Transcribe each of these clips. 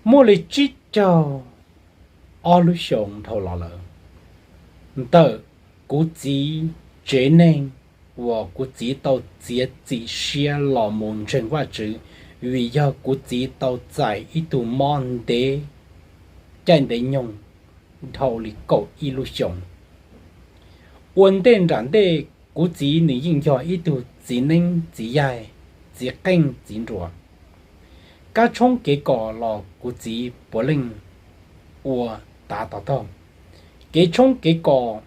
Muaj li tsib caug ob lub xyoos dhau los lawm, ntawm kuv txiv tsev neeg uas kuv txiv tau txiav txim siab los mus ntseeg Vajtswv, vim yog kuv txiv tau txais ib tug mob ntev caij ntev nyoog dhau li kaum ib lub xyoos. Ua ntej nram ntej, kuv txiv nws yeej yog ib tug txiv neeb txiv yaig, txiv qeej txiv nruas. Kab tshoob kev kos los kuv txiv puav leej ua tav to taug. Kev tshoob kev kos,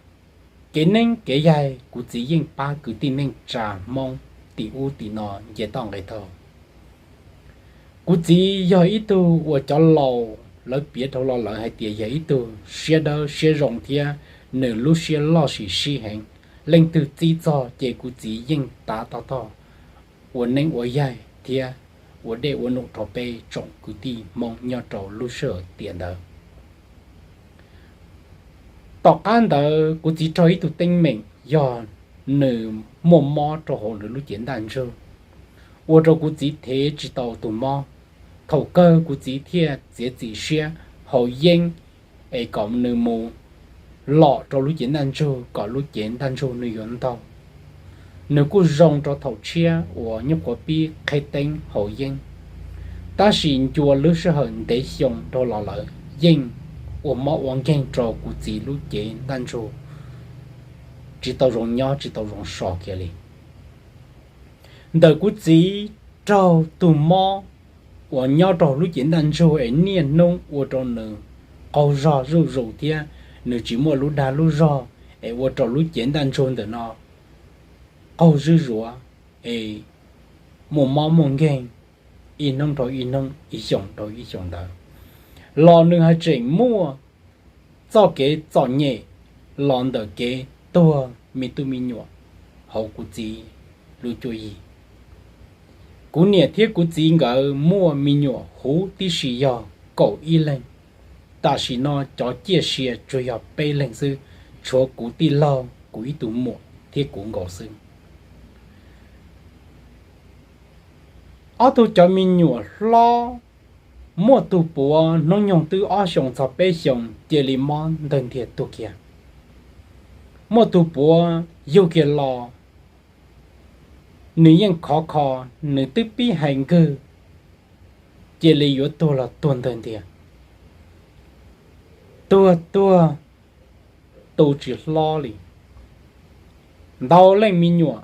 kev neeb kev yaig, kuv txiv yeej pab kwv tij neej tsa Hmoob tim ub tim no nce toj nqe taug. Kuv txiv yog ib tug uas cov laus lawv piav dhau los lawm hais tias yog ib tug siab dawb siab zoo thiab nws lub siab loj sim sib heev. Leej twg txib txog ces kuv txiv yeej tav to taug ua neeb ua yaig thiab ua dej ua num rau peb tsoom kwv tij Hmoob nyob rau lub sij hawm tiam ntawd. Tom qab ntawd kuv txiv raug ib tug teeb meem yog nws muaj mob rau hauv nws lub cev ntaj ntsug, ua rau kuv txiv thev tsis tau tus mob. Thaum kawg kuv txiv thiaj txiav txim siab haus yeeb es kom nws mus lom rau lub cev ntaj ntsug kom lub cev ntaj ntsug nws yuav ntau. Nws kuj zoo rau thaum tshiab uas nyuj qhuav pib qheb teeb haus yeeb, tab sis ncua lub sij hawm ntev xyoo dhau los lawm yeej ua mob ua nkeeg rau kuv txiv lub cev ntaj ntsug, tsis tau zoo nyob tsis tau zoo so kiag li. Ntawm kuv txiv raug tus mob uas nyob rau lub cev ntaj ntsug es niaj hnub ua rau nws qaug zog zuj zus thiab nws tsis muaj lub dag lub zog es ua rau lub cev ntaj ntsug ntawm no qaug zuj zuav es muaj mob muaj nkeeg ib hnub dhau ib hnub, ib xyoos dhau ib xyoos ntawd, los nws haj tseem muaj txoj kev txom nyem los ntawm kev tuag me tub me nyuam hauv kuv txiv lub cuab yig. Kuv niam thiab kuv txiv nkawd muaj me nyuam huv tib si yog kaum ib leeg. Tam sim no cov ciaj sia tsuas yog peb leeg xwb, tshuav kuv tij laug, kuv ib tug muam thiab kuv nkaus xwb. Ob tug cov me nyuam hlob, muaj tus puav hnub nyoog twb ob xyoos txog peb xyoos cia li mob ntawg ntiag tuag kiag. Muaj tus puav yug kiag los, nws yeej khov kho, nws twb pib hais nkwg, cia li yuav tuag los tuag ntawg ntiag. Tuag tuag, tu tsis hlob li. Ntau leej me nyuam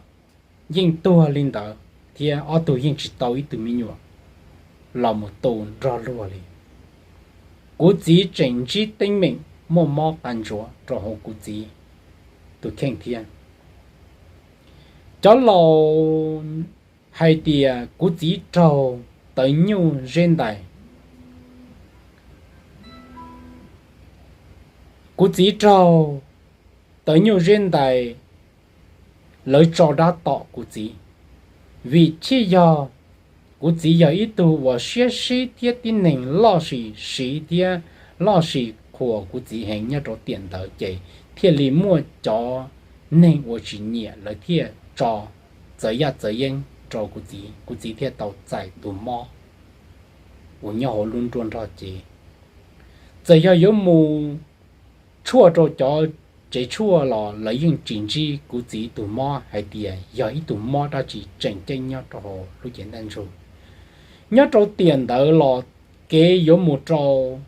yeej tuag li ntawd thiab ob tug yeej tsis tau ib tug me nyuam los mus tu nrog luag li. Kuv txiv tseem ntsib teeb meem muaj mob qa ntsuav rau hauv kuv txiv tus kheej thiab. Cov laus hais tias kuv txiv raug tawv nyuj zeb ntais. Kuv txiv raug tawv nyuj zeb ntais, lawv tso dab tom kuv txiv, vim thiaj yog kuv txiv yog ib tug uas siab sib thiab tib neeg loj sim siv thiab loj sim qhuas kuv txiv heev nyob rau tiam ntawd ces thiaj li muaj cov neeg uas tsis nyiam lawv thiaj tso txawv yaj txawv yeeb rau kuv txiv, kuv txiv thiaj tau txais tus mob uas nyob hauv lub nruab nrog cev. Txawm yog yuav mus tshuaj rau cov tsev tshuaj los lawv yeej tsis ntsib kuv txiv tus mob hais tias yog ib tug mob dab tsi tseem ceeb nyob rau hauv lub cev ntaj ntsug. Nyob rau tiam ntawd los kev yuav mus rau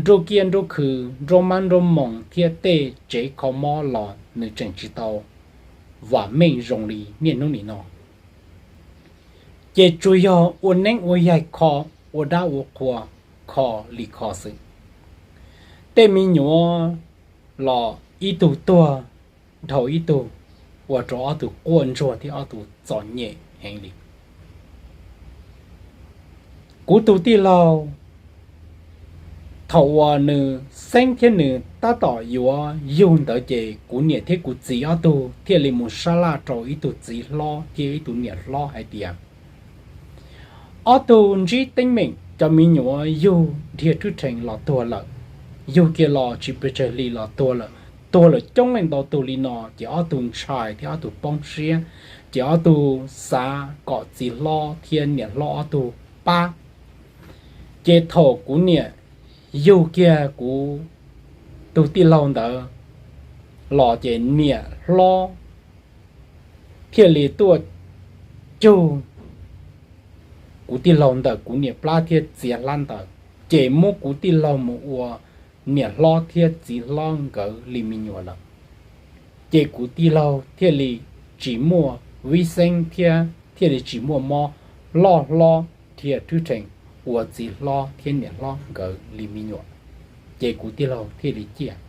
nruab kiab nruab khw, nruab mab nruab moos thiab tej tsev kho mob los nws tseem tsis tau vam meej zoo li niaj hnub nim no. Ces tsuas yog ua neeb ua yaig kho, ua dab ua qhua kho li kho xwb. Tej me nyuam los ib tug tuag dhau ib tug, ua rau ob tug quaj ntsuag thiab ob tug txom nyem heev li. Kuv tus tij laug, thaum uas nws xeeb thiab nws tab tom yuav yug ntawd ces kuv niam thiab kuv txiv ob tug thiaj li mus sab laj rau ib tug txiv hlob thiab ib tug niam hlob hais tias ob tug ntsib teeb meem cov me nyuam yug dhia rwb rhees los tuag lawm, yug kiag los tsis pes tsawg hli los tuag lawm, tuag lawm coob leej ntau tug li no ces ob tug ntshai thiab ob tug poob siab, ces ob tug xav kom txiv hlob thiab niam hlob ob tug pab Ces thaum kuv niam yug kiag kuv tus tij laug ntawd los ces niam hlob thiaj li tuaj cug kuv tij laug ntawm kuv niam plab thiab txiav hlab ntawd, ces muab kuv tij laug mus ua niam hlob thiab txiv hlob nkawd li me nyuam lawm. Ces kuv tij laug thiaj li tsis muaj vib xeeb thiab thiaj li tsis muaj mob loj hlob dhia rwb rhees ua txiv hlob thiab niam hlob nkawd li me nyuam, ces kuv tij laug thiaj li ciaj.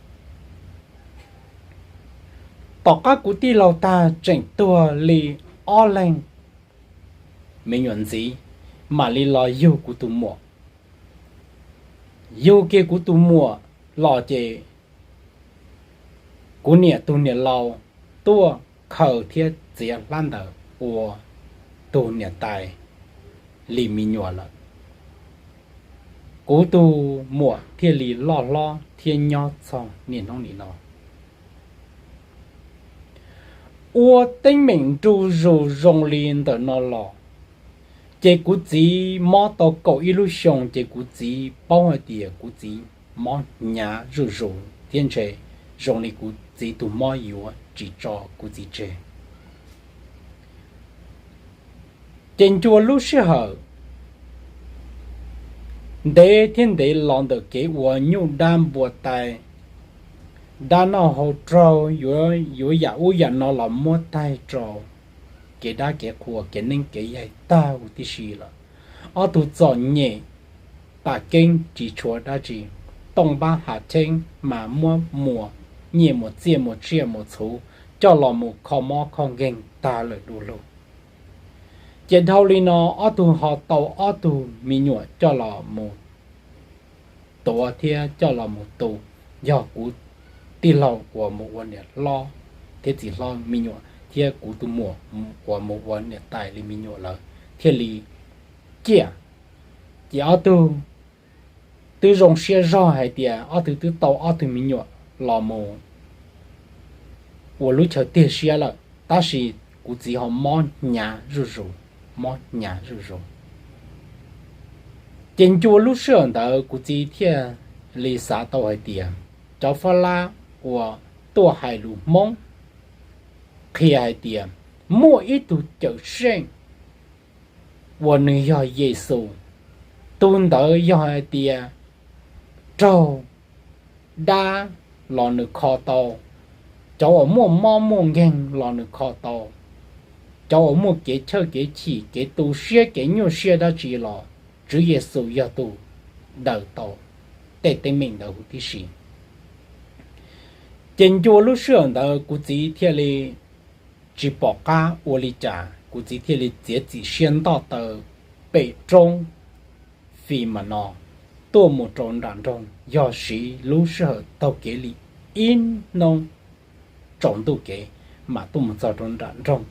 Tom qab kuv tij laug tag tseem tuag li ob leeg me nyuam ntxiv, mam li los yug kuv tus muam. Yug kiag kuv tus muam los ces kuv niam tus niam laus tuaj khaws thiab txiav hlab ntawd ua tus niam tais li me nyuam lawm. Kuv tus muam thiaj li loj hlob thiab nyob txog niaj hnub nim no. Ua teeb meem ntu zus zoo li ntawm no los, ces kuv txiv mob tau kaum ib lub xyoo ces kuv txiv paub hais tias kuv txiv mob hnyav zuj zus thiab ntshe zoo li kuv txiv tus mob yuav tsis tso kuv txiv tseg. Ces ncua lub sij hawm ntev thiab ntev los ntawm kev ua nyuj dab npua tais, dab noj hau raug, yuav yam ub yam no los muab taig rau kev dab kev qhua kev neeb kev yaig tag huv tib si lawm. Ob tug txom nyem tas keeb tsis tshuav dab tsi, tooj npab hav cheeb mas muab muas nyiaj muas txiaj muas tsiaj muas txhuv coj los mus kho mob kho nkeeg tag lawm du lug. Ces dhau li no ob tug ho tau ob tug me nyuam coj los mus tuav thiab coj los mus tu, yog kuv tij laug uas mus ua niam hlob thiab txiv hlob me nyuam thiab kuv tus muam uas mus ua niam tais li me nyuam lawv thiaj li ciaj. Ces ob tug twb zoo siab zog hais tias ob tug twb tau ob tug me nyuam los mus ua lub chaw tiag siab lawm, tab sis kuv txiv ho mob hnyav zuj zus, mob hnyav zuj zus. Ces ncua lub sij hawm ntawd kuv txiv thiaj li xav tau hais tias cov fab lab uas tuaj hais lus Hmoob qhia hais tias muaj ib tug Cawmseej uas nws yog Yexus. Tus ntawd yog hais tias raug dab los nws kho tau, cov uas muaj mob muaj nkeeg los nws kho tau, cov uas muaj kev chawj kev chim kev tu siab kev nyuaj siab dab tsi los Tswv Yexus yog tus daws tau tej teeb meem ntawd huv tib si. Ces ncua lub sij hawm ntawd kuv txiv thiaj li tsis pom qab ua li cas, kuv txiv thiaj li txiav txim siab ntoj taw pem roob Fim Mas No tuaj mus rau nram nroog, yog siv lub sij hawm taug kev li ib hnub tsaus ntuj kev mam tuaj mus txog rau nram nroog.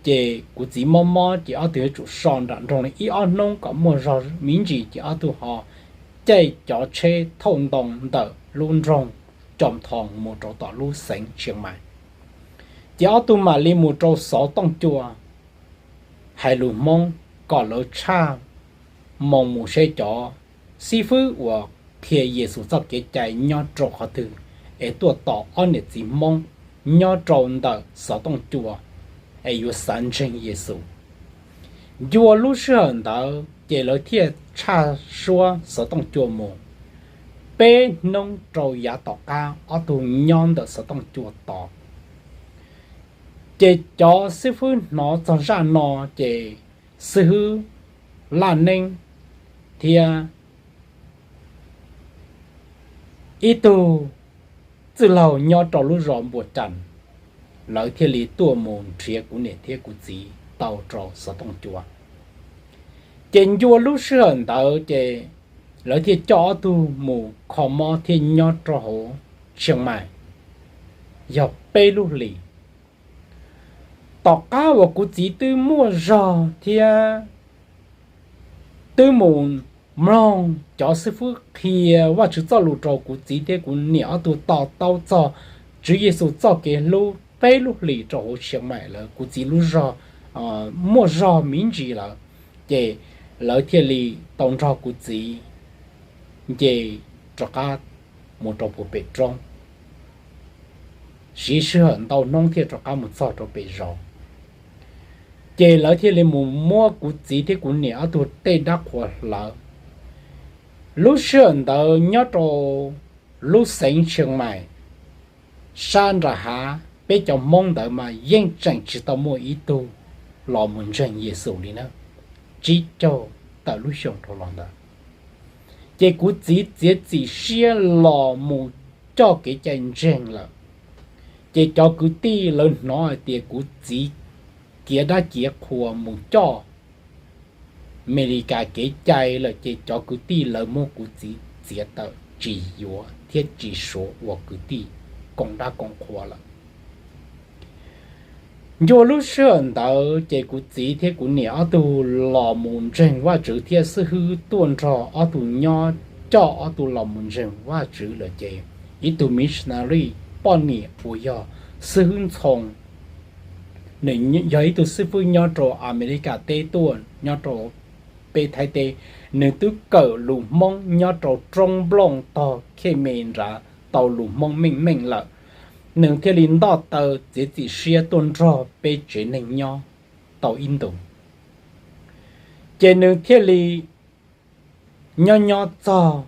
Ces kuv txiv mob mob ces ob tug yuav tsum so nram nroog li ib ob hnub kom muaj zog me ntsis ces ob tug ho caij cov tsheb thauj ntoo ntawm lub nroog Coo Thoo mus rau tom lub xeev Tshias Mais. Ces ob tug mam li mus rau Xov Tooj Cua hais lus Hmoob kom lawv tshaj moo mus seb cov xib fwb uas qhia Yexus txoj kev cai nyob rau qhov twg, es tuaj tos ob niam txiv Hmoob nyob rau ntawm Xov Tooj Cua es yuav xav ntseeg Yexus. Ncua lub sij hawm ntawd ces lawv thiaj tshaj suab Xov Tooj Cua mus. Peb hnub rau yav tom qab ob tug nyob ntawm Xov Tooj Cua tos. Ces cov xib fwb hnov txog zaj no ces xib fwb Laj Neeb thiab ib tug txwj laug nyob rau lub zos Npua Cas, lawv thiaj li tuaj mus nrhiav kuv niam thiab kuv txiv tau rau Xov Tooj Cua. Ces ncua lub sij hawm ntawd ces lawv thiaj coj ob tug mus kho mob thiab nyob rau hauv Tshias Mais yog peb lub hlis. Tom qab uas kuv txiv twb muaj zog thiab twb mus mloog cov xib fwb qhia Vajtswv txoj lus rau kuv txiv thiab kuv niam ob tug to taub txog Tswv Yexus txoj kev hlub peb lub hlis rau hauv Tshias Mais lawm, kuv txiv lub zog muaj zog me ntsis lawm. Ces lawv thiaj li tau nrog kuv txiv nce rov qab mus rau puag pem roob, siv sij hawm ntau hnub thiaj rov qab mus txog rau pem zos. Ces lawv thiaj li mus muab kuv txiv thiab kuv niam ob tug tej dab qhuas hlawv. Lub sij hawm ntawd nyob rau lub xeev Tsheej Maim sab nram hav, peb cov Hmoob ntawd mas yeej tseem tsis tau muaj ib tug los mus ntseeg Yexus li na, tsib caug tawm lub xyoo rau los ntawd. Ces kuv txiv txiav txim siab los mus coj kev cai ntseeg lawm. Ces cov kwv tij lawv hnov hais tias kuv txiv kiav dab kiav qhua mus coj Amelikas kev cai lawm, ces cov kwv tij lawv muab kuv txiv txiav tawm tsis yuav thiab tsis suav ua kwv tij koom dab koom qhua lawm. Ncua lub sij hawm ntawd ces kuv txiv thiab kuv niam ob tug los mus ntseeg Vajtswv thiab xib hwb tuaj nrog ob tug nyob coj ob tug los mus ntseeg Vajtswv lawm ces ib tug missionary poj niam uas yog xib hwb Ntxhoo, nws yog ib tug xib hwb nyob rau Amelikas teb tuaj nyob rau peb Thaib teb, nws twb kawm lus Hmoob nyob rau roob nplooj tog Khej Me nrad tau lus Hmoob meej meej lawm. Nws thiaj li nto taw txiav txim siab tuaj nrog peb tsev neeg nyob tau ib ntus. Ces nws thiaj li nyob nyob txog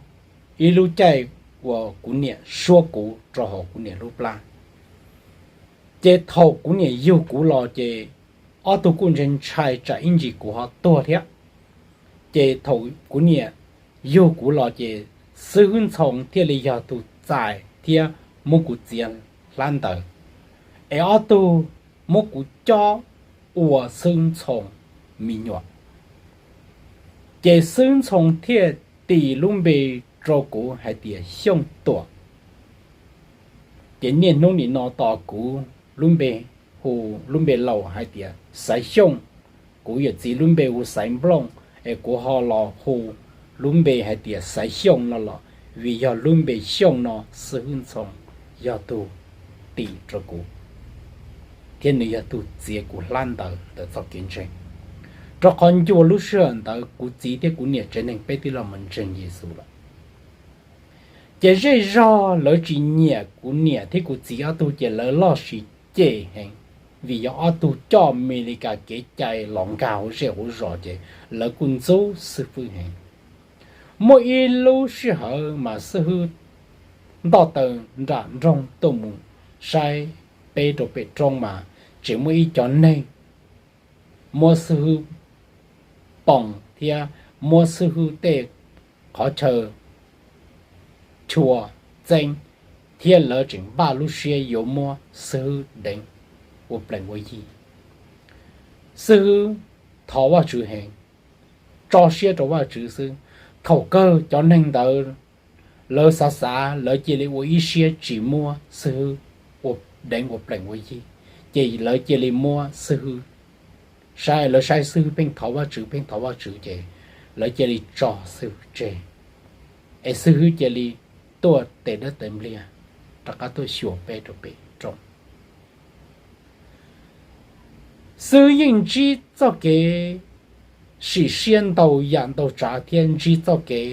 ib lub caij uas kuv niam suab kuv rau hauv kuv niam lub plab. Ces thaum kuv niam yug kuv los ces ob tug kuj ntshai ntshai tsam ib ntsis kuv ho tuag thiab. Ces thaum kuv niam yug kuv los ces xib hwb Ntxhoo thiaj li yog tus txais thiab muab kuv txiav hlab ntawd, es ob tug muab kuv cob ua xib hwb Ntxhoo me nyuam. Ces xib hwb Ntxhoo thiaj tis lub npe rau kuv hais tias Xyooj Tuam. Ces niaj hnub nim no tos kuv lub npe hu, lub npe laus hais tias Xaiv Xyooj, kuv yawm txiv lub npe hu Xaiv Nplooj, es kuv ho los hu lub npe hais tias Xaiv Xyooj no los vim yog lub npe Xyooj no xib hwb Ntxhoo yog tus tis rau kuv, thiab nws yog tus txiav kuv hlab ntawd ntawm txoj kev ntseeg. Rau qhov ncua lub sij hawm ntawd kuv txiv thiab kuv niam tsev neeg peb twb los mus ntseeg Yexus lawm. Ces zej zog lawv tsis nyiam kuv niam thiab kuv txiv ob tug ces lawv loj sis cem heev, vim yog ob tug coj Amelikas kev cai los nkag hauv zej hauv zos ces lawv kuj ntxub xib hwb heev. Muaj ib lub sij hawm mas xib hwb nto taw nram nroog tuaj mus saib peb rau pem roob mas tseem muaj ib co neeg muab xib hwb poom thiab muab xib hwb tej qhov chaw chua txeeb, thiab lawv tseem npaj lub siab yuav muab xib hwb deev ua plees ua yi. Xib hwb thov Vajtswv heev, tso siab rau Vajtswv xwb. Thaum kawg cov neeg ntawd lawv xav xav lawv cia li ua ib siab tsis muab xib hwb ua deev ua plees ua yi, ces lawv cia li muab xib hwb, saib lawv saib xib hwb pheej thov Vajtswv pheej thov Vajtswv ces lawv cia li tso xib hwb tseg, es xib hwb cia li tuaj tes dawb tes npliag rov qab tuaj xyuas peb rau pem roob. Xib hwb yeej ntsib txoj kev sim siab ntau yam ntau tsav thiab ntsib txoj kev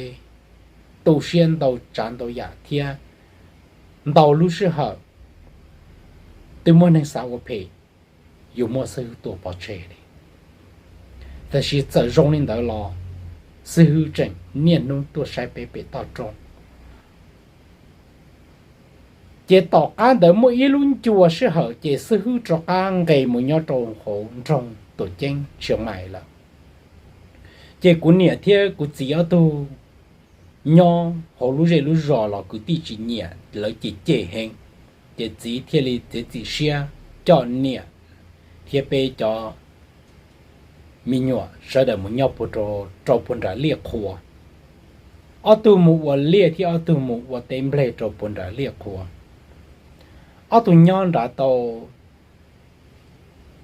tu siab ntau tsav ntau yam thiab ntau lub sij hawm twb muaj neeg xav ua phem, yus muab xib hwb tua pov tseg li. Tab sis txawm zoo li ntawd los xib hwb tseem niaj hnub tuaj saib peb pem toj roob. Ces tom qab ntawd muaj ib lub ncua sij hawm ces xib hwb rov qab nqes mus nyob rau hauv nroog Tuam Ceeb Tshias Mais lawm. Ces kuv niam thiab kuv txiv ob tug nyob hauv lub zej lub zos los kwv tij tsis nyiam, lawv cem cem heev. Ces txiv thiaj li txiav txim siab coj niam thiab peb cov me nyuam sawv daws mus nyob puag rau, rau puag nram liaj qhua. Ob tug mus ua liaj thiab ob tug mus ua teb nplej rau puag nram liaj qhua. Ob tug nyob nrad tau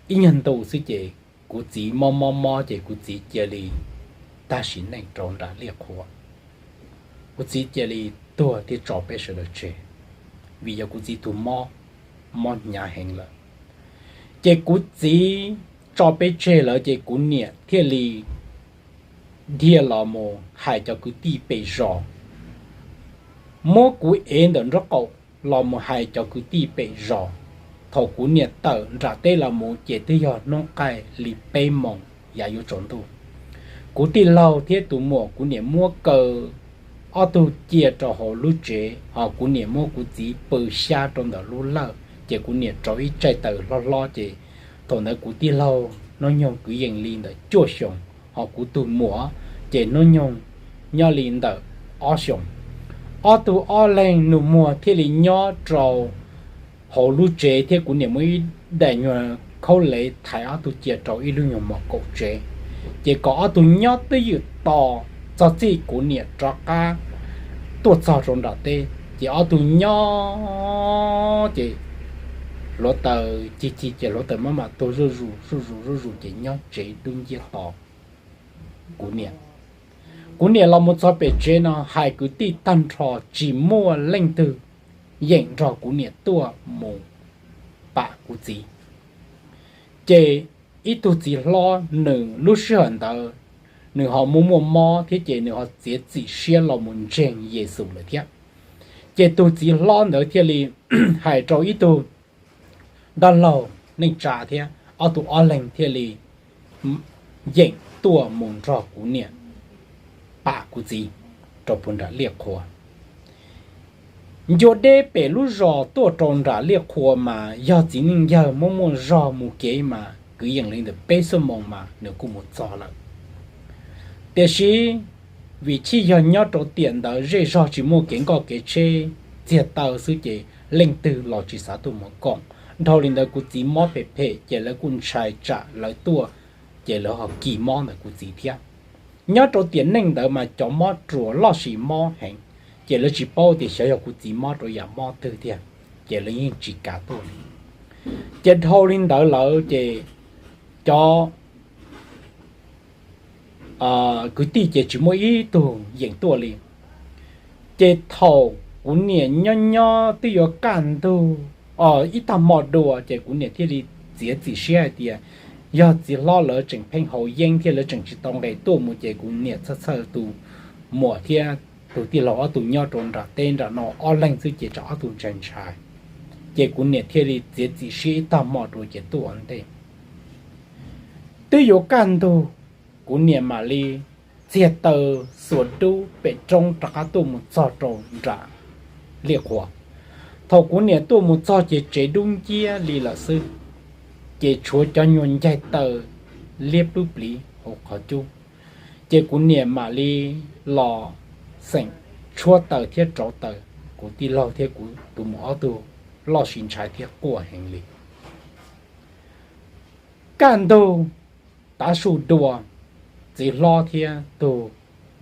ib nyuag ntu xwb ces kuv txiv mob mob mob ces kuv txiv cia li tag sim neej rau nram liaj qhua. Kuv txiv cia li tuag thiab tso peb sawv daws tseg, vim yog kuv txiv tus mob, mob hnyav heev lawm. Ces kuv txiv tso peb tseg lawm ces kuv niam thiaj li dhia los mus hais cov kwv tij pem zos, muab kuv ev ntawm nraub qaum los mus hais cov kwv tij pem zos. Thaum kuv niam tawm nram teb los mus ces twb yog hnub qaij li peb moos yav yuav tsaus ntuj. Kuv tij laug thiab tus muam kuv niam muab kaw ob tug cia rau hauv lub tsev, ho kuv niam muab kuv txiv pw xyab rau ntawm lub lawj, ces kuv niam rauv ib tsaij taws hlob hlob ces thaum ntawd kuv tij laug hnub nyoog kwv yees li ntawm cuaj xyoos, ho kuv tus muam ces hnub nyoog nyob li ntawm ob xyoos. Ob tug ob leeg nus muag thiaj li nyob rau hauv lub tsev thiab kuv niam muab ib daim nyuag khaub lev thaiv ob tug cia rau ib lub nyuag mos kaum tsev, ces kom ob tug nyob twj ywm tos txog txij kuv niam rov qab tuaj txog rau nram teb. Ces ob tug nyob ces hluav taws cig cig ces hluav taws maj mam tuag zuj zus zuj zus zuj zus ces nyob tsev dub nciab tos kuv niam. Kuv niam los mus txog pem tsev no hais kwv tij tag nrho tsis muaj leej twg yeem nrog kuv niam tuaj mus pam kuv txiv. Ces ib tug txiv hlob nws lub sij hawm ntawd nws ho muaj muaj mob thiab ces nws ho txiav txim siab los mus ntseeg Yexus lawm thiab. Ces tus txiv hlob ntawd thiaj li hais rau ib tug dab laug neej tsa thiab ob tug ob leeg thiaj li yeem tuaj mus nrog kuv niam pam kuv txiv rau puag nram liaj qhua. Ncua deb pem lub zos tuaj rau nram liaj qhua mas yog txiv neej yawg muaj muaj zog mus kev mas kwv yees li ntawm peb xuab moos mas nws kuj mus txog lawm. Tiam sis vim chij yog nyob rau tiam ntawd zej zog tsis muaj kev nkoj kev tsheb, txiag taw xwb ces leej twg los tsis xav tuaj mus koom. Dhau li ntawd kuv txiv mob phem phem ces lawv kuj ntshai tsam lawv tuaj ces lawv ho kis mob ntawm kuv txiv thiab. Nyob rau tiam neej ntawd mas cov mob ruas loj sis mob heev, ces lawv tsis paub tias xyov yog kuv txiv mob rau yam mob twg tiag, ces lawv yeej tsis kam tuaj li. Ces dhau li ntawd lawm ces cov kwv tij ces tsis muaj ib tug yeem tuaj li. Ces thaum kuv niam nyob nyob twb yuav kaj ntug ib tag hmo dua ces kuv niam thiaj li txiav txim siab hais tias yog txiv hlob lawv tseem pheej haus yeeb thiab lawv tseem tsis tau nqes tuaj mus ces kuv niam txhawj txhawj tus muam thiab tus tij laug ob tug nyob rau nram teb nram no ob leeg xwb ces tsam ob tug ntshai ntshai. Ces kuv niam thiaj li txiav txim siab ib tag hmo dua ces tuaj ua ntej. Twb yuav kaj ntug, kuv niam mam li txiag taw xuas dub pem roob rov qab tuaj mus txog rau nram liaj qhua. Thaum kuv niam tuaj mus txog ces tsev dub nciab li lawm xwb, ces tshuav cov nyuag ncaig taw liab plub pliv hauv qhov cub. Ces kuv niam mam li los xeem tshuab taws thiab rauv taws, kuv tij laug thiab kuv tus muam ob tug loj sis ntshai thiab quaj heev li. Kaj ntug tav su dua, txiv hlob thiab tus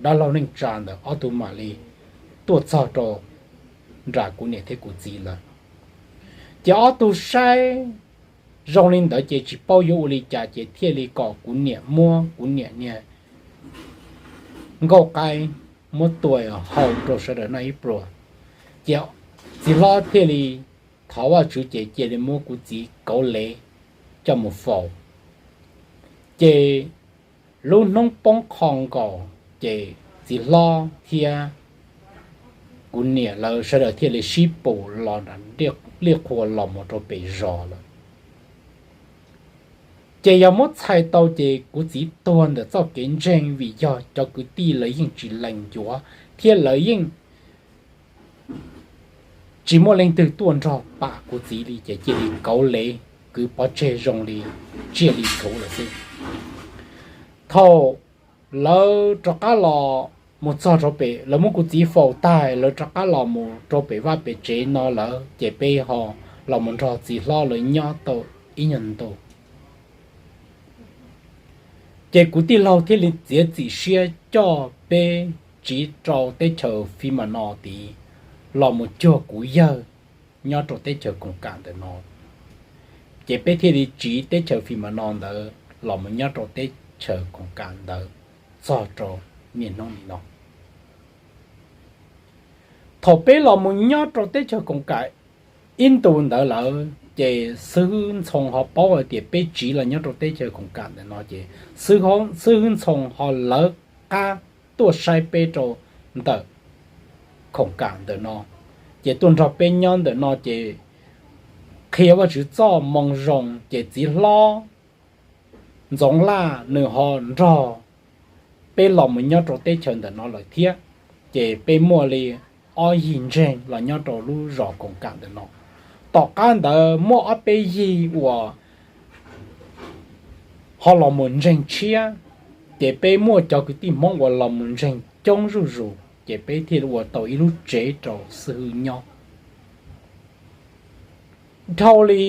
dab laug neej tsa ntawd ob tug mam li tuaj txog rau nram kuv niam thiab kuv txiv lawm. Ces ob tug saib zoo li ntawd ces tsis paub yuav ua li cas ces thiaj li kom kuv niam muab kuv niam niag nkauj qaib muab tua hau rau sawv daws noj ib pluag. Ces txiv hlob thiaj li thov Vajtswv ces cia li muab kuv txiv kauv lev coj mus faus. Ces lub hnub poob qho nkaus ces txiv hlob thiab kuv niam lawv sawv daws thiaj li sib pus los liaj qhua los mus rau pem zos lawm. Ces yog muab txhais tau ces kuv txiv tuag ntawm txoj kev ntseeg vim yog cov kwv tij lawv yeej tsis lees ncuav thiab lawv yeej tsis muaj leej twg tuaj nrog pam kuv txiv li ces cia li kauv lev kwv pov tseg zoo li tsiaj li rhuv lawm xwb. Thaum lawv rov qab los mus txog rau pem, lawv muab kuv txiv faus tag lawv rov qab los mus rau pem vaj pem tsev no lawm ces peb ho los mus nrog txiv hlob lawv nyob tau ib nyuag ntu. Ces kuv tij laug thiaj li txiav txim siab coj peb tsiv rau teb chaws Fij Mas No tid los mus cuag kuv yawg nyob rau teb chaws Koos Kam ntawm no. Ces peb thiaj li tsiv teb chaws Fij Mas No ntawd los mus nyob rau teb chaws Koos Kam ntawd txog rau niaj hnub nim no. Thaum peb los mus nyob rau teb chaws Koos Kam ib ntus ntawd lawm ces xib hwb Ntxhoo ho paub hais tias peb tsiv los nyob rau teb chaws Koos Kam ntawm no ces xib hwb Ntxhoo ho lawv qab tuaj saib peb rau ntawm khoom kam ntawm no, ces tuaj nrog peb nyob ntawm no ces qhia Vajtswv txoj moo zoo, ces txiv hlob Ntxoov Laj nws ho nrog peb los mus nyob rau teb chaws ntawm no lawm thiab. Ces peb muaj li ob yig ntseeg los nyob rau lub zos khoom kam ntawm no. Tom qab ntawd muaj ob peb yig uas ho los mus ntseeg tshiab, ces peb muaj cov kwv tij Hmoob uas los mus ntseeg coob zuj zus, ces peb thiaj ua tau ib lub tsev rau xib hwb nyob. Dhau li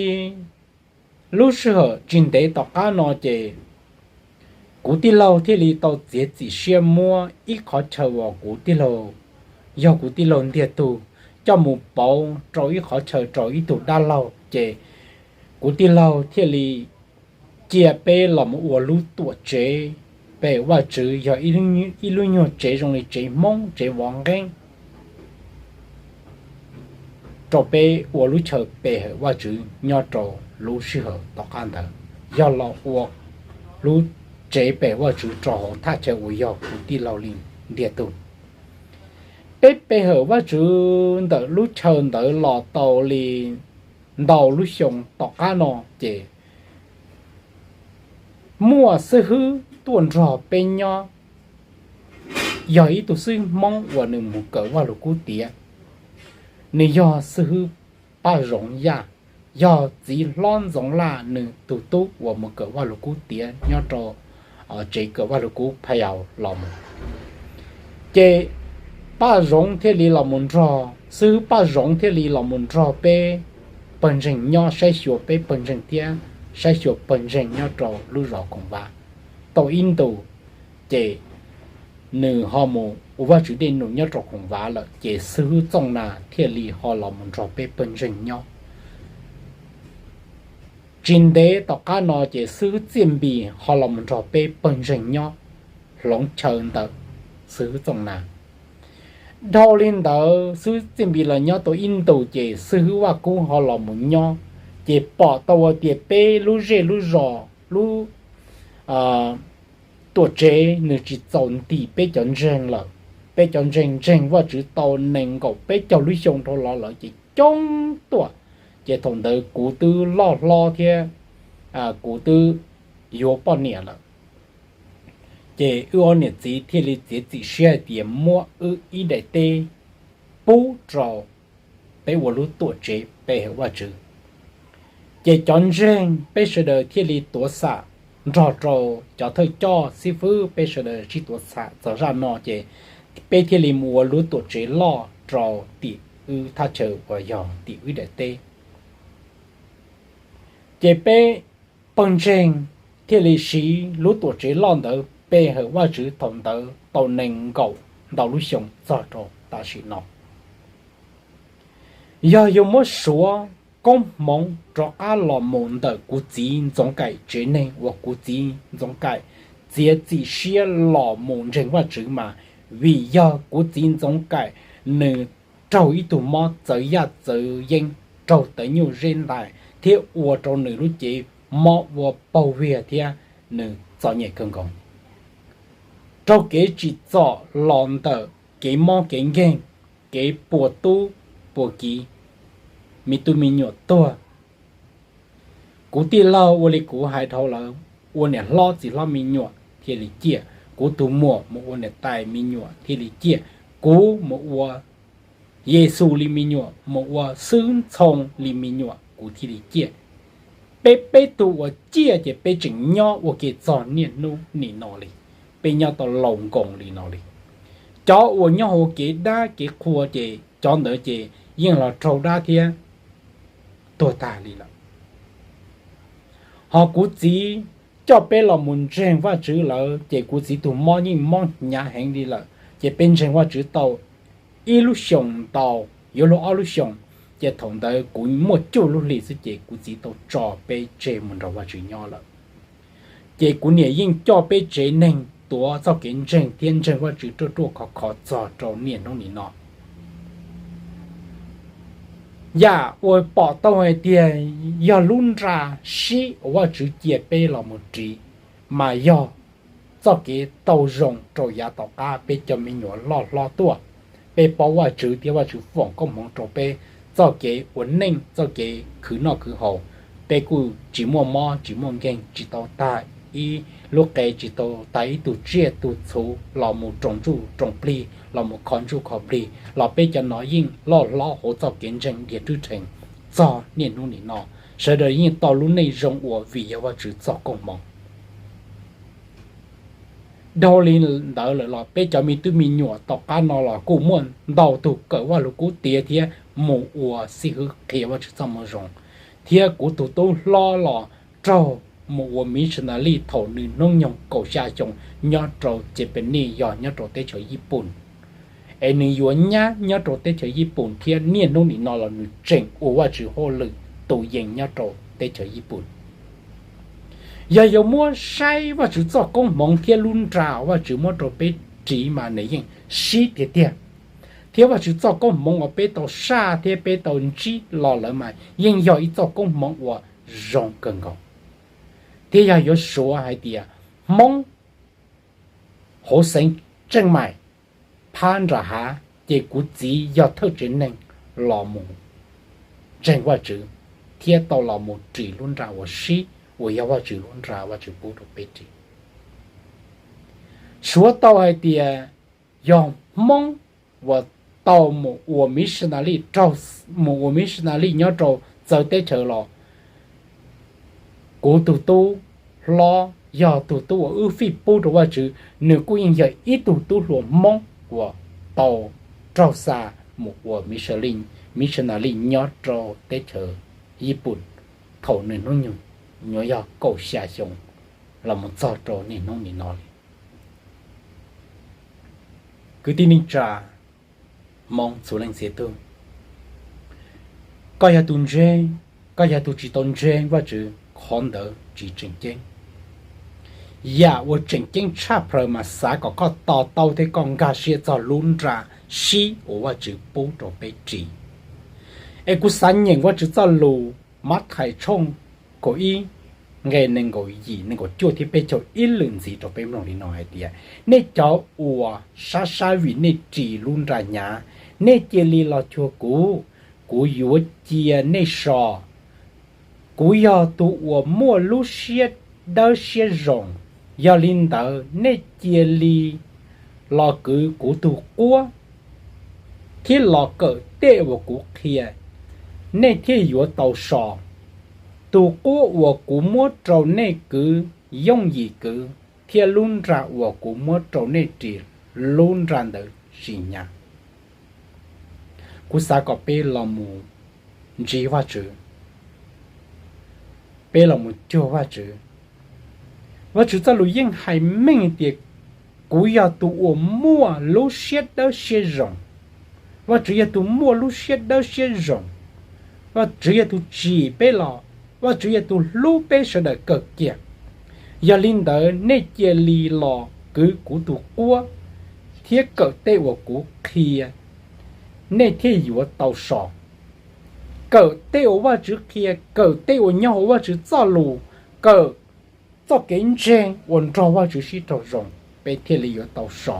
lub sij hawm tsis ntev tom qab no ces kuv tij laug thiaj li tau txiav txim siab muab ib qhov chaw uas kuv tij laug, yog kuv tij laug ntiag tug, coj mus pauv rau ib qhov chaw rau ib tug dab laug, ces kuv tij laug thiaj li cia peb los mus ua lub tuam tsev pe Vajtswv, yog ib lub nyuag tsev zoo li tsev Hmoob tsev vov nqeeb rau peb ua lub chaw pe hawm Vajtswv nyob rau lub sij hawm tom qab ntawd, yog los ua lub tsev pe Vajtswv rau hauv thaj chaw uas yog kuv tij laug li ntiag tug. Peb pe hawm Vajtswv ntawm lub chaw ntawd los tau li ntau lub xyoo tom qab no, ces muaj xib hwb tuaj nrog peb nyob, yog ib tug xib hwb Hmoob uas nws mus kawm Vajluskub tiav. Nws yog xib hwb Paj Zoov Yaj, yog txiv hlob Ntxoov Laj nws tus tub uas mus kawm Vajluskub tiav nyob rau tsev kawm Vajluskub Phaj Yaus los mus. Ces Paj Zoov thiaj li los mus nrog, xib hwb Paj Zoov thiaj li los mus nrog peb pawg ntseeg nyob saib xyuas peb pawg ntseeg thiab saib xyuas pawg ntseeg nyob rau lub zos Khoom Vav tau ib ntus. Ces nws ho mus ua Vajtswv dej num nyob rau Khoom Vav lawm, ces xib hwb Txooj Nas thiaj li ho los mus nrog peb pawg ntseeg nyob. Tsis ntev tom qab no ces xib hwb Txiaj Npis ho los mus nrog peb pawg ntseeg nyob hloov chaw ntawm xib hwb Txooj Nas. Dhau li ntawd xib hwb Txiaj Npis los nyob tau ib ntus ces xib hwb Vaj Kub ho los mus nyob, ces pom tau tias peb lub zej lub zos lub tuam tsev nws tsis txaus ntim peb cov ntseeg lawm. Peb cov ntseeg ntseeg Vajtswv tau nees nkaum peb caug lub xyoo dhau los lawm ces coob tuaj. Ces thaum ntawd kuv twb loj hlob thiab kuv twb yuav poj niam lawm. Ces wb ob niam txiv thiaj li txiav txim siab hais tias muab wb ib daim teb pub rau peb ua lub tuam tsev pe hawm Vajtswv. Ces cov ntseeg peb sawv daws thiaj li tuav xam nrog rau cov thawj coj xib fwb, peb sawv daws sib tuav xam txog zaj no ces peb thiaj li mus ua lub tuam tsev loj rau tim wb thaj chaw uas yog tim wb daim teb. Ces peb pawg ntseeg thiaj li siv lub tuam tsev loj ntawd pe hawm Vajtswv thaum ntawd tau nees nkaum ntau lub xyoo txog rau tam sim no. Yog yuav muab suav koob hmoov rov qab los mus ntawm kuv txiv Ntxoov Kaim tsev neeg uas kuv txiv Ntxoov Kaim txiav txim siab los mus ntseeg Vajtswv mas vim yog kuv txiv Ntxoov Kaim nws raug ib tug mob txawv yaj txawv yeeb, raug tawv nyuj zeb ntais thiab ua rau nws lub cev mob ua paug viag thiab nws txom nyem kawg nkaus. Raug kev tsim txom los ntawm kev mob kev nkeeg, kev puas tub puas kiv, me tub me nyuam tuag. Kuv tij laug ua li kuv hais dhau lawm, ua niam hlob txiv hlob me nyuam thiaj li ciaj, kuv tus muam mus ua niam tais me nyuam thiaj li ciaj, kuv mus ua Yexus li me nyuam, mus ua xwb ntxhoo li me nyuam kuv thiaj li ciaj. Peb peb tug uas ciaj ces peb tseem nyob ua ke txog niaj hnub nim no li, peb nyob tau laus nkoos li no li. Cov uas nyob hauv kev dab kev qhua ces cov ntawd ces yeej los raug dab thiab tuag tag li lawm. Ho kuv txiv coj peb los mus ntseeg Vajtswv lawm ces kuv txiv tus mob yeej mob hnyav heev li lawm, ces peb ntseeg Vajtswv tau ib lub xyoos ntau, yuav luag ob lub xyoos, ces thaum ntawd kuv muaj cuaj lub hlis xwb ces kuv txiv tau tso peb tseg mus nrog Vajtswv nyob lawm. Ces kuv niam yeej coj peb tsev neeg tuav txoj kev ntseeg thiab ntseeg Vajtswv ruaj ruaj khov khov txog rau niaj hnub nim no. Yam uas pom tau hais tias yog lub nra sib uas Vajtswv cia peb los mus ris, mas yog txoj kev tau zoo rau yav tom qab peb cov me nyuam loj hlob tuaj. Peb paub Vajtswv thiab Vajtswv foom koob hmoov rau peb txoj kev ua neej, txoj kev khwv noj khwv haus, peb kuj tsis muaj mob tsis muaj nkeeg, tsis tau tag ib lub qe, tsis tau tag ib tug tsiaj tug txhu los mus roos ntsuj roos plig, los mus kho ntsuj kho plig, los peb cov no yeej loj hlob hauv txoj kev ntseeg diav rwb rhees txog niaj hnub nim no. Sawv daws yeej tau lub neej zoo uas vim yog Vajtswv txoj koob hmoov. Dhau li ntawd lawm los peb cov me tub me nyuam tom qab no los kuj muaj ntau tug kawm Vajluskub tiav thiab mus ua xib hwb qhia Vajtswv txoj moo zoo, thiab kuv tus tub hlob los raug mus ua missionary thaum nws hnub nyoog kaum xya xyoo nyob rau Japanese, yog nyob rau teb chaws Yij Pooj. Es nws yuav nyab nyob rau teb chaws Yij Pooj thiab niaj hnub nim no los nws tseem ua Vajtswv hauj lwm tus yees nyob rau teb chaws Yij Pooj. Yog yuav muab saib Vajtswv txoj koob hmoov thiab lub nra Vajtswv muab rau peb ris mas nws yeej sib tiag tiag. Thiab Vajtswv txoj koob hmoov uas peb tau saj thiab peb tau ntsib los lawm mas yeej yog ib txoj koob hmoov uas zoo kawg nkaus. Thiab yog yuav suav hais tias Hmoob hauv xeev Tseej Maim phab nram hav, ces kuv txiv yog thawj tsev neeg los mus ntseeg Vajtswv thiab tau los mus ris lub nra uas sib uas yog Vajtswv lub nra Vajtswv pub rau peb ris. Suav tau hais tias yog Hmoob uas tau mus ua missionary, mus ua missionary nyob rau txawv teb chaws los kuv tus tub hlob yog tus tub uas wb fij pub rau Vajtswv, nws kuj yeej yog ib tug tub hluas Hmoob uas tau raug xa mus ua missionary nyob rau teb chaws Yij Pooj thaum nws hnub nyoog nyuam yog kaum xya xyoo los mus txog rau niaj hnub nim no li. Kwv tij neej tsa Hmoob txhua leej txhia tug, koj yog tus ntseeg, koj yog tus tsis tau ntseeg Vajtswv, qhov ntawd tsis tseem ceeb. Yam uas tseem ceeb tshaj plaws mas xav kom koj to taub thiab koj nkag siab txog lub nra sib uas Vajtswv pub rau peb ris. Es kuv xav nyeem Vajtswv txoj lus Mathais tshooj kaum ib nqe nees nkaum yim, nees nkaum cuaj thiab peb caug ib lwm ntxiv rau peb mloog li no hais tias, nej cov uas sab sab vim nej ris lub nra hnyav, nej cia li los cuag kuv, kuv yuav cia nej so. Kuv yog tus uas muaj lub siab dawb siab zoo, yog li ntawd nej cia li los kwv kuv tus quab thiab los kawm tej uas kuv qhia, nej thiaj yuav tau so. Tus quab uas kuv muab rau nej kwv yooj yim kwv, thiab lub nra uas kuv muab rau nej ris, lub nra ntawd tsis hnyav. Kuv xav kom peb los mus ntsib Vajtswv, peb los mus cuag Vajtswv. Vajtswv txoj lus yeej hais meej tias, kuv yog tus uas muaj lub siab dawb siab zoo. Vajtswv yog tus muaj lub siab dawb siab zoo. Vajtswv yog tus tsim peb los, Vajtswv yog tus hlub peb sawv daws kawg kiag. Yog li ntawd nej cia li los kwv kuv tus quab thiab kawm tej uas kuv qhia, nej thiaj yuav tau so. Kawm tej uas Vajtswv qhia, kawm tej uas nyob hauv Vajtswv txoj lus, kawm txoj kev ntseeg uas nrog Vajtswv sib raug zoo, peb thiaj li yuav tau so.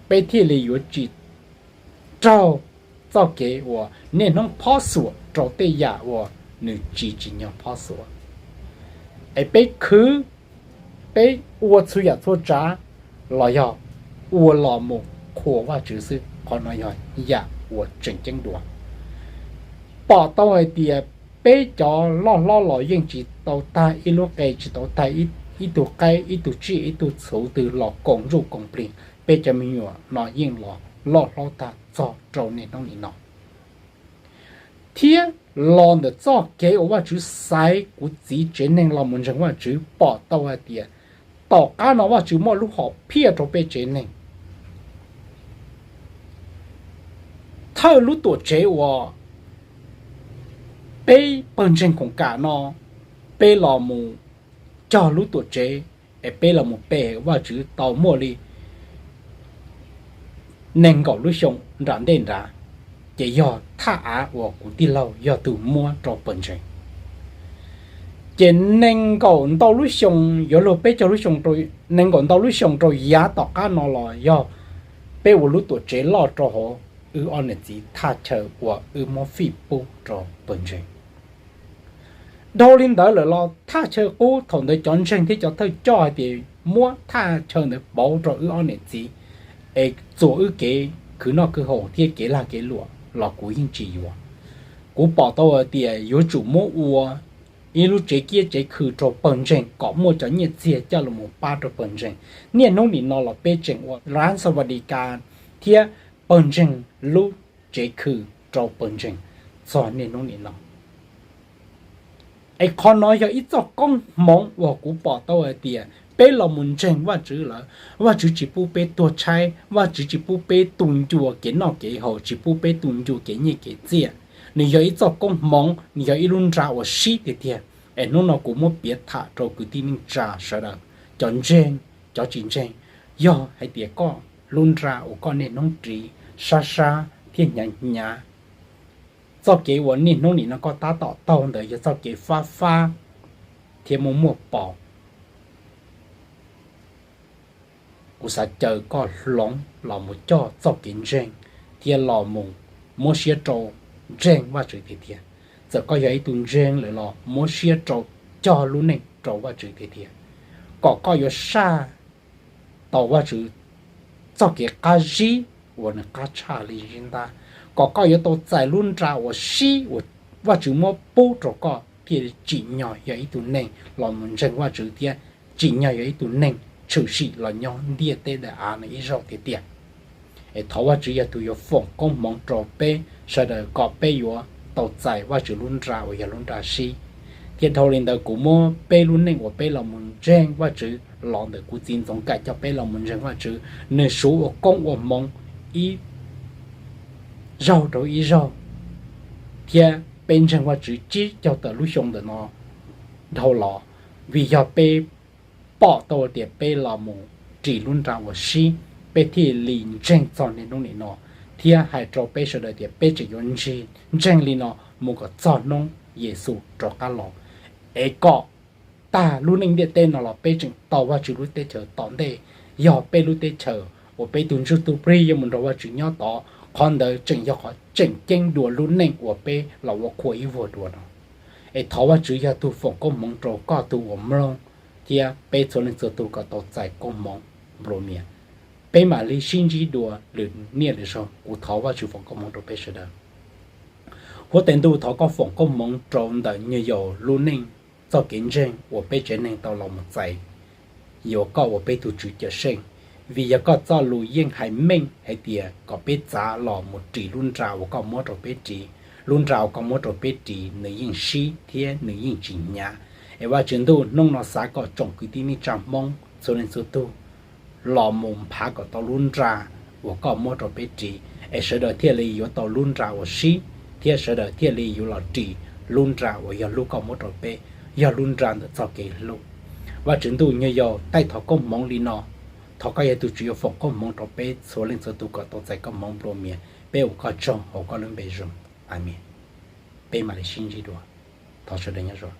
Peb thiaj li yuav tsis raug txoj kev uas niaj hnub phob xuam rau tej yam uas nws tsis tsim nyog phob xuam. Es peb khwv, peb ua txhua yam txhua tsav los yog ua los mus qhuas Vajtswv xwb, qhov no yog yam uas tseem ceeb dua. Pom tau hais tias peb cov loj hlob los yeej tsis tau tag ib lub qe, tsis tau tag ib tug qaib, ib tug tsiaj, ib tug txhuv twg los koom ntsuj koom plig, peb cov me nyuam no yeej los loj hlob tag txog rau niaj hnub nim no. Thiab los ntawm txoj kev uas Vajtswv xaiv kuv txiv tsev neeg los mus ntseeg Vajtswv pom tau hais tias tom qab no Vajtswv muaj lub hom phiaj rau peb tsev neeg. Thawj lub tuam tsev uas peb pawg ntseeg khoom kam no, peb los mus cog lub tuam tsev es peb los mus pe Vajtswv tau muaj li nees nkaum lub xyoo nram ntej nrad, ces yog thaj av uas kuv tij laug yog tus muab rau pawg ntseeg. Ces nees nkaum ntau lub xyoo, yuav luag peb caug lub xyoo, nees nkaum ntau lub xyoo rau yav tom qab no los yog peb ua lub tuam tsev loj rau hauv wb ob niam txiv thaj chaw uas wb muab fij pub rau pawg ntseeg. Dhau li ntawd lawm los thaj chaw qub thaum ntawd cov ntseeg thiab cov thawj coj hais tias muab thaj chaw ntawd pauv rau wb ob niam txiv es txuas wb kev khwv noj khwv haus thiab kev lag kev luam los kuv yeej tsis yuav. Kuv pom tau hais tias yuav tsum muab ua ib lub tsev kiab tsev khw rau pawg ntseeg kom muaj cov nyiaj txiag coj los pab rau pawg ntseeg. Niaj hnub nim no los peb tseem ua ran xas vas dis kas thiab pawg ntseeg lub tsev khw rau pawg ntseeg txog niaj hnub nim no. Es qhov no yog ib txoj koob hmoov uas kuv pom tau hais tias peb los mus ntseeg Vajtswv lawm, Vajtswv tsis pub peb tuag tshaib, Vajtswv tsis pub peb tu ncua kev noj kev haus, tsis pub peb tu ncua kev nyiaj kev txiaj. Nws yog ib txoj koob hmoov, nws yog ib lub nra uas sib tiag tiag. Es hnub no kuv muab piav tham rau kwv tij neej tsa sawv daws, cov ntseeg, cov tsis ntseeg, yog hais tias koj lub nra uas koj niaj hnub ris sab sab thiab hnyav hnyav, txoj kev uas niaj hnub nim no koj tab tom taug ntawd yog txoj kev fab fab thiab muaj muaj pos, kuv xav caw koj hloov los mus coj txoj kev ntseeg thiab los mus muab siab rau ntseeg Vajtswv tiag tiag. Txawm koj yog ib tug ntseeg lawm los muab siab rau cog lub neej rau Vajtswv tiag tiag, kom koj yuav saj tau Vajtswv txoj kev qab zib uas nws qab tshaj li zib ntab, kom koj yuav tau txais lub nra uas sib uas Vajtswv muab pub rau koj thiaj li tsim nyog yog ib tug neeg los mus ntseeg Vajtswv thiab tsim nyog yog ib tug neeg tshwm sim los nyob ntiaj teb daim av no ib zaug tiag tiag. Es thov Vajtswv yog tus yuav foom koob hmoov rau peb sawv daws kom peb yuav tau txais Vajtswv lub nra uas yog lub nra sib. Thiab dhau li ntawd kuv muab peb lub neej uas peb los mus ntseeg Vajtswv los ntawm kuv txiv Ntxoov Kaim coj peb los mus ntseeg Vajtswv, nws suav ua koob ua hmoov ib zaug rau ib zaug, thiab peb ntseeg Vajtswv tsib caug tawm lub xyoo ntawm no dhau los, vim yog peb pom tau tias peb los mus ris lub nra uas sib, peb thiaj li ntseeg txog niaj hnub nim no, thiab hais rau peb sawv daws tias peb tseem yuav ntseeg li no mus kom txog hnub Yexus rov qab los, es kom tag lub neej ntiaj teb no los peb tseem tau Vajtswv lub teb chaws tom ntej, yog peb lub teb chaws uas peb tus ntsuj tus plig yuav mus nrog Vajtswv nyob tod. Qhov ntawd tseem yog qhov tseem ceeb dua lub neej uas peb los ua qhua ib vuag dua no. Es thov Vajtswv yog tus foom koob hmoov rau koj tus uas mloog, thiab peb txhua leej txhua tus kom tau txais koob hmoov nplua mias. Peb mam li sib ntsib dua lwm niaj lwm zaug, kuv thov Vajtswv foom koob hmoov rau peb sawv daws. Huab tais ntuj, thov koj foom koob hmoov rau ntawm nyuag yaus lub neej, txoj kev ntseeg uas peb tsev neeg tau los mus txais yuav koj ua peb tus Tswv Cawm Seej, vim yog koj txoj lus yeej hais meej hais tias kom peb txav los mus ris lub nra uas koj muab rau peb ris. Lub nra uas koj muab rau peb ris nws yeej sib thiab nws yeej tsis hnyav. Es Vajtswv ntuj, hnub no xav kom tsoom kwv tij neej tsa Hmoob txhua leej txhua tug los mus nphav kom tau lub nra uas koj muab rau peb ris, es sawv daws thiaj li yuav tau lub nra uas sib, thiab sawv daws thiaj li yuav los ris lub nra uas yog lub koj muab rau peb, yog lub nra ntawm txoj kev hlub. Vajtswv ntuj, nyuag yaus taij thov koob hmoov li no, thov koj yog tus Tswv yuav foom koob hmoov rau peb txhua leej txhua tus kom tau txais koob hmoov nplua mias. Peb ua koj tsaug hauv koj lub npe zoo. Amees. Peb mam li sib ntsib dua. Thov sawv daws nyob zoo.